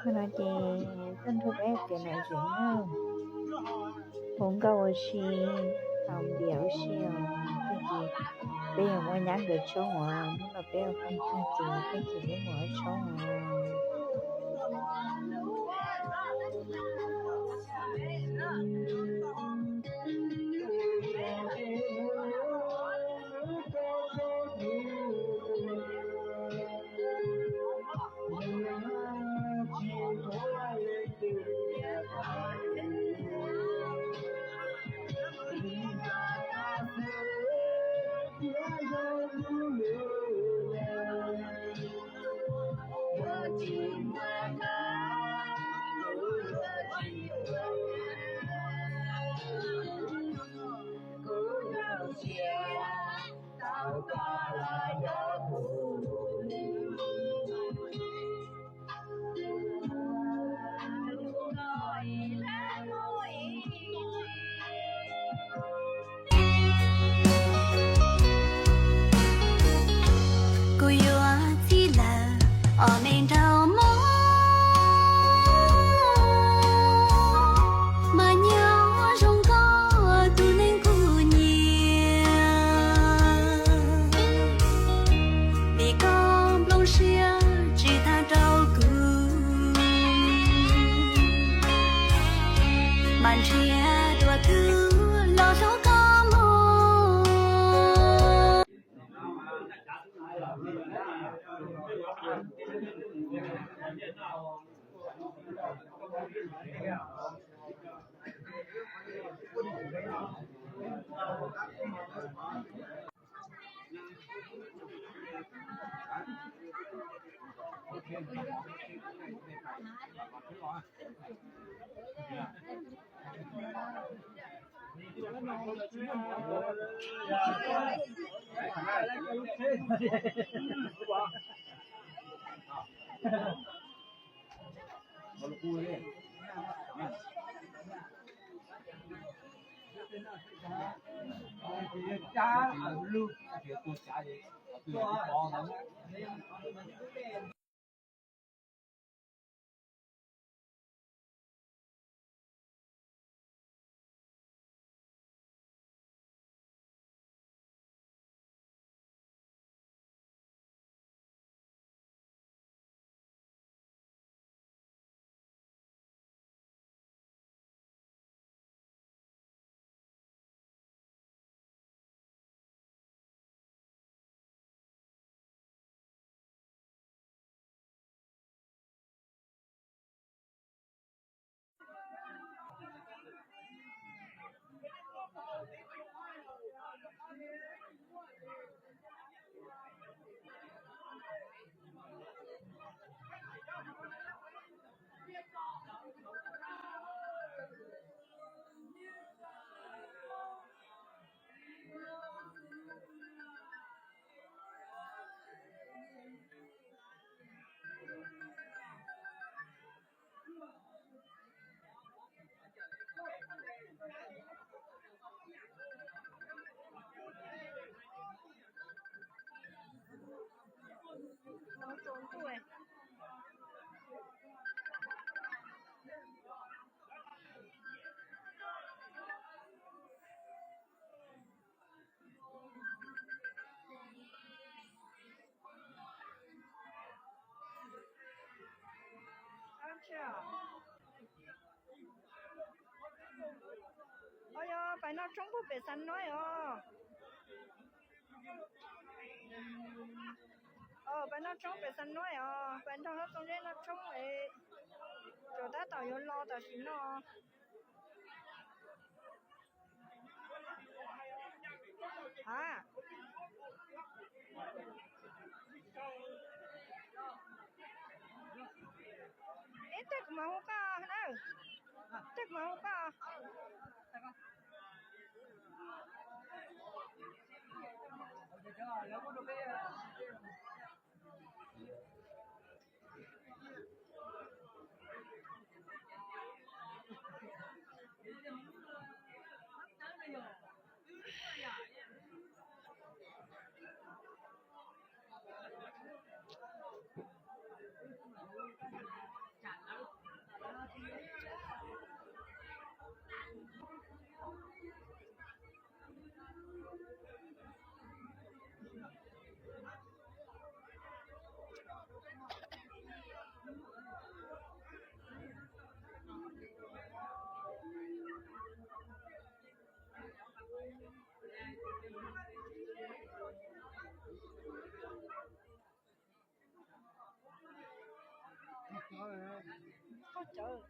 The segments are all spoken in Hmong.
Hnub no ces tuaj nrog peb tiav nam ntsev na, hu nkauj ua si, haus npias ua si os. Tag kis peb yuav mus ua nyab nkawd tshoob os, hnub no peb ua phooj ywg ces tag kis peb mus ua tshoob os. Kuv yuav txib lawm ob me nraug mog, mas nyob zoo koj tus neeg kuv nyiam, vim koj nplooj siab tsis tag rau kuv, mas nrhiav dua tus los hlub koj mog. Yog pais noj tshoob puag pem Xam Nuj os. Pais noj tshoob pem Xam Nuj os, pais nrog Hlob Txoov Zeb noj tshoob es, tsuas tab tom yuav los tam sim no. A, ib teg kuv mam hu koj na, ib teg kuv mam hu koj. Koj cawv.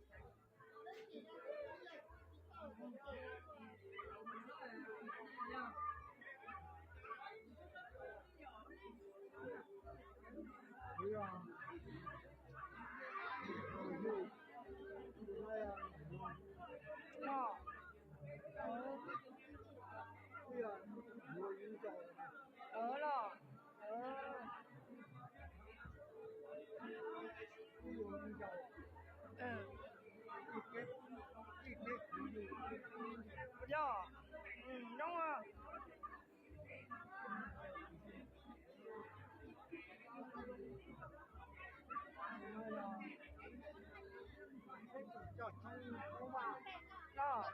Yog, zoo.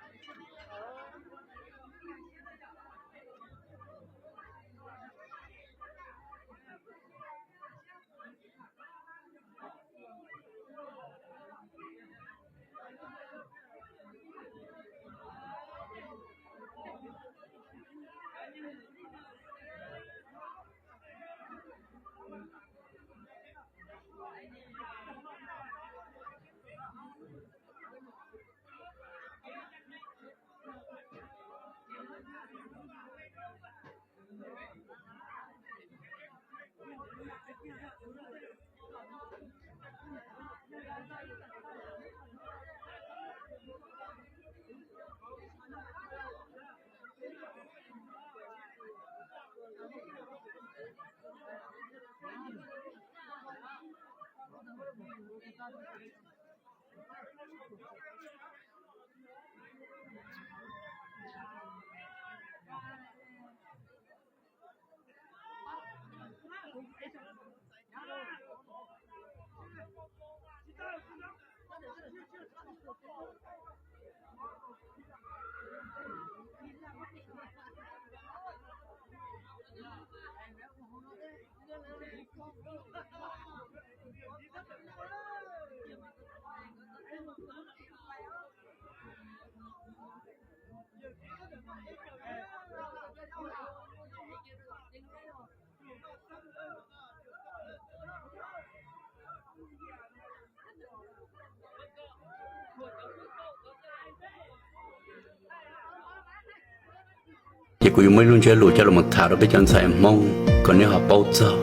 Ces kuv yuav muaj ib lub ntsiab lus coj los tham rau peb cov ntxhais Hmoob kom nej ho paub txog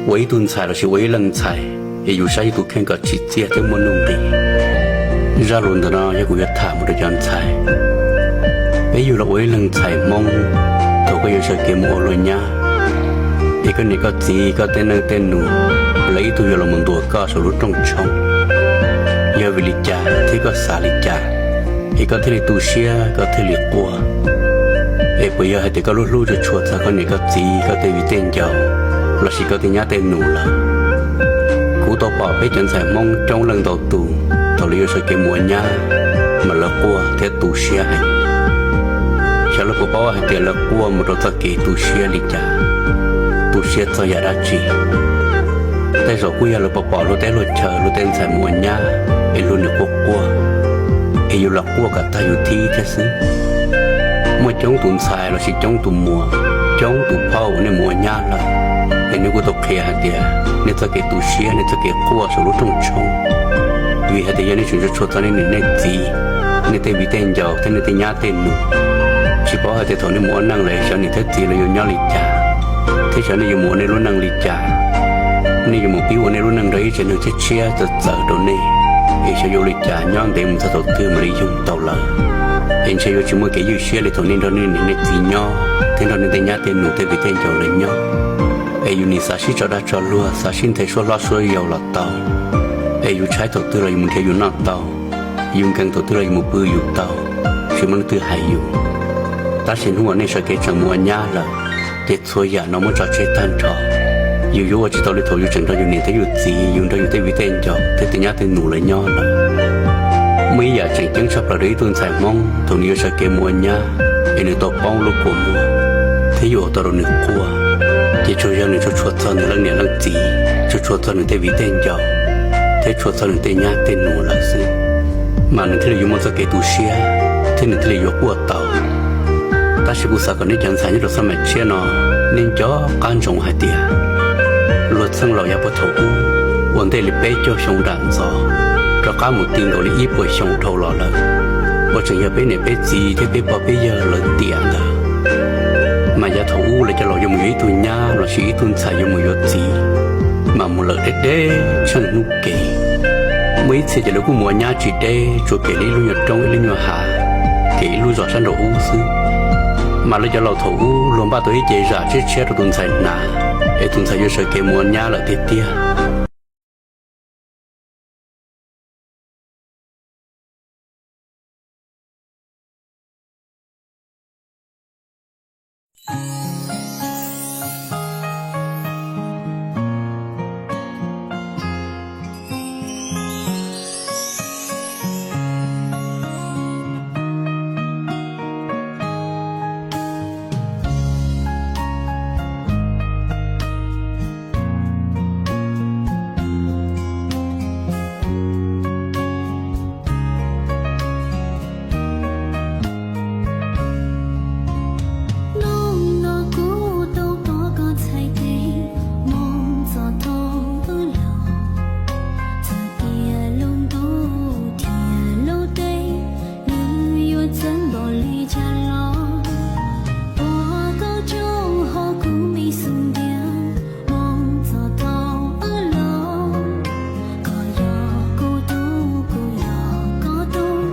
ua ib tug ntxhais lossis ua ib leej ntxhais es yus saib yus tus kheej kom tsim txiaj thiab muaj nuj nqis. Zaj lus ntawm no yog kuv yuav tham mus rau cov ntxhais. Peb yug los ua ib leeg ntxhais Hmoob, thaum koj yuav sawv kev mus ua luag nyab, es koj niam koj txiv koj tej neej tej nus, lawv ib tug yuav los mus ntuas koj saum lub rooj tshoob. Yog vim li cas thiab koj xav li cas, es koj thiaj li tu siab koj thiaj li quaj? Es puas yog hais tias koj lub hlub tshua tshua txog koj niam koj txiv koj tej viv tej ncaus lossis koj tej nyab tej nus lawm? Kuv tau pom peb cov ntxhais Hmoob coob leej ntau tus thaum lawv yuav sawv kev mus ua nyab mas lawv quaj thiab tu siab heev. Xyov lawv puas paub hais tias lawv quaj mus rau txoj kev tu siab li cas, tu siab txog yam dab tsi. Tej zaum kuj yog lawv pom pom luag teb luag chaw luag tej ntxhais mus ua nyab es luag nim quaj quaj, es yus los quaj kom tag yus thib thiab xwb. Muaj coob tus ntxhais lossis coob tus muam, coob tus phauj uas nej mus ua nyab lawm, es nej kuj tau qhia hais tias nej txoj kev tu siab nej txoj kev quaj saum lub rooj tshoob, vim hais tias yog nej tseem tshua tshua txog nej niam nej txiv, nej tej viv tej ncaus thiab nej tej nyab tej nus. Tsis paub hais tias thaum nej mus ua neej lawm xyov niam thiab txiv lawv yuav nyob li cas, thiab xyov nej yuav mus ua nej lub neej li cas. Nej yuav mus pib ua nej lub neej nrog ib tsev neeg tshiab tshiab txawv txawv rau nej, es xyov yuav ua li cas nyob ntev mus txog thaum twg mam li yoog tau lawv. Es ntshe yuav tsis muaj kev ywj siab li thaum nej nrog nej niam nej txiv nyob thiab nrog nej tej nyab tej nus tej viv tej ncaus lawv nyob. Es yus nim xav sib tso dag tso luag, xav sib nthe suab hlob suab yau los tau, es yus tshaib thaum twg los yus mus nrhiav yus noj tau, yus nkees thaum twg los yus mus pw yus tau, tsis muaj leej twg hais yus. Tab sis hnub uas nej sawv kev tseem mus ua nyab lawm, ces txhua yam no muab tso tseg tag nrho. Yus yuav ua tsis tau li thaum yus tseem nrog yus niam thiab yus txiv, yus nrog yus tej viv tej ncaus thiab tej nyab tej nus lawv nyob lawm. Muaj ib yam tseem ceeb tshaj plaws rau ib tug ntxhais Hmoob thaum nws yuav sawv kev mus ua nyab, es nws tau poob lub kua muag thiab yuav ua tau rau nws quaj, ces tsuas yog nws tsuas tshua txog nws leej niam leej txiv, tsuas tshua txog nws tej viv tej ncaus thiab tshua txog nws tej nyab tej nus lawm xwb, mas nws thiaj li yuav muaj txoj kev tu siab thiab nws thiaj li yuav quaj tau. Tab sis kuv xav kom nej cov ntxhais nyob rau xab maim tshiab no, nej nco qab ntsoov hais tias luag txheej laus yav puag thaum ub Thaum ntej li peb caug xyoo nram ntxov, rov qab mus ti nkaus li ib puas xyoo dhau los lawm, uas tseem yog peb niam peb txiv thiab peb pog peb yawg lawv tiam ntawd. Mas yav thaum ub lawv cov laus yuav mus yuav ib tug nyab los sis ib tug ntxhais yuav mus yuav txiv, mas mus lawm deb deb tsheej hnub kev. Muaj ib txhia ces lawv kuj mus ua nyab tsis deb, tsuas kev li ib lub nyuag roob ib lub nyuag hav, kev ib lub zos sab nraum ub xwb. Mas lawv cov laus thaum ub luag npaj tau ib ce zam tshiab tshiab rau tus ntxhais hnav, es tus ntxhais yuav sawv kev mus ua nyab lawm tiag tiag. Hnub no kuv tau pom koj txhais tes mus txog thaum wb laus, txawm tias lub ntuj thiab lub teb nws yuav txawv npaum li cas los, ua koj coob hauv kuv me xub ntiag mus txog thaum wb laus. Koj yog kuv tub, kuv yog koj tub,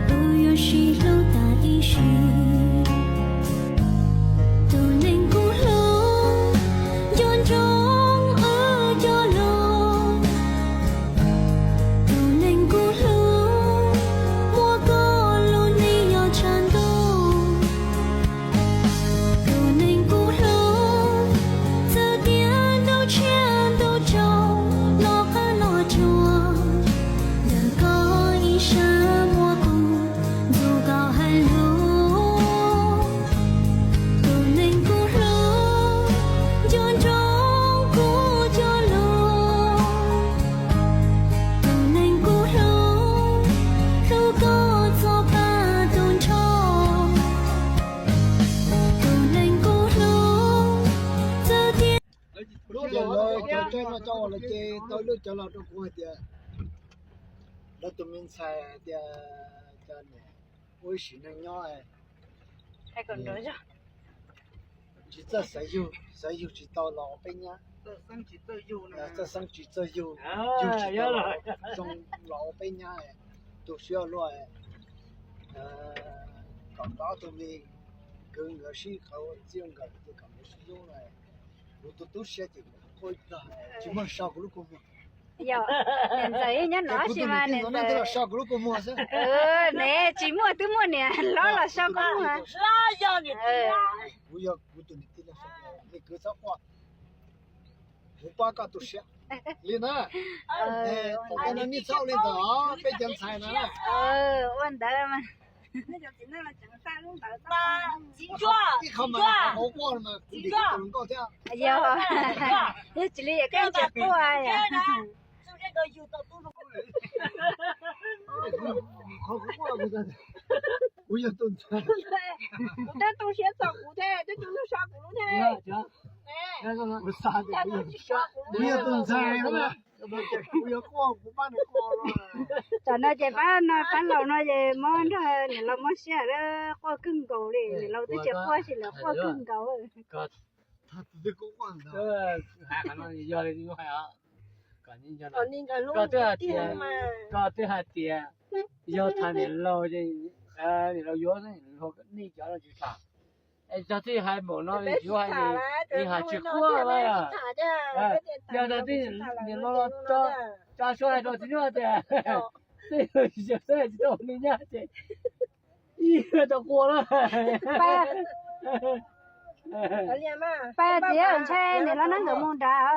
wb yuav sib hlub tas ib sim. Tus neeg kuv hlub, nco ntsoov wb cov lus. Tus neeg kuv hlub, muab koj lub neej yog tshav ntuj. Tus neeg kuv hlub, txawm tias ntuj tshiab ntuj tsaus los qab los tsuag, ntawm koj ib sab muab kuv ntxuav kom hais lus. Tus neeg kuv hlub, nco ntsoov kuv cov lus. Tus neeg kuv hlub, hlub koj txog pab tus ntsho. Tus neeg kuv hlub, txawm tias lub caij no cov tsaib no cov uas lawv ces tau lub cov los rau kuv hais tias lawv tus me ntxhais hais tias cov niam ua ib sim neej nyob tsis txawj xav yug, xav yug tsis tau los ua peb nyab. Txawj xeeb tsis txawj yug, yug tsis tau los, zoo los ua peb nyab. Tu siab luaj, kom tau ob tug me kwv nkawd sib qawv txij nkawm ces kom nkawd sib hlub. Kuv tus tub siab ces quaj tag, tsis muaj sau kuv lub kua muag. Yog, niam ntxawm nyob no sis mas niam ntxawm sau kuv lub kua muag xwb. Ne tsis muaj twb muaj niam hlob los sau kua muag. Kuv yog kuv tus niam tij, me kwv txhob quaj, kuv pab koj tu siab li na. Thaum koj no nej txhob ua li ntawd, peb cov ntxhais no ua ntawd mas. Ib qho mas hauv quaj mas kuv dim kuv tus hluas nkauj thiab. Yog, yog tsis li yam koj tseem quaj yom. Kuv yog tus ntxhais, kuv twb tu siab txog kuv thiab, twb tu siab kuv lub thiab. Kuv yog tus ntxhais, kuv yog quaj kuv pab nws quaj. Tam no ces pab no pab laus no ces muab nrog niam laus muab siab, quaj kawg nkaus li, niam laus twb tsis quaj sis lawv quaj kawg nkaus. Koj twb hais tias, koj twb hais tias yog tham niam laus, niam laus yuav, nej cov no tsis tham. Es cog tij hais npaum no yuav hais, hais tsis quaj. Yog tau tij niam laus los tso suab hais rau txiv nyuj tias, tej yawg tsis tau me nyab ces ib tau quaj na. Pais txiv, ntshai niam laus nab nkawd mus nrad.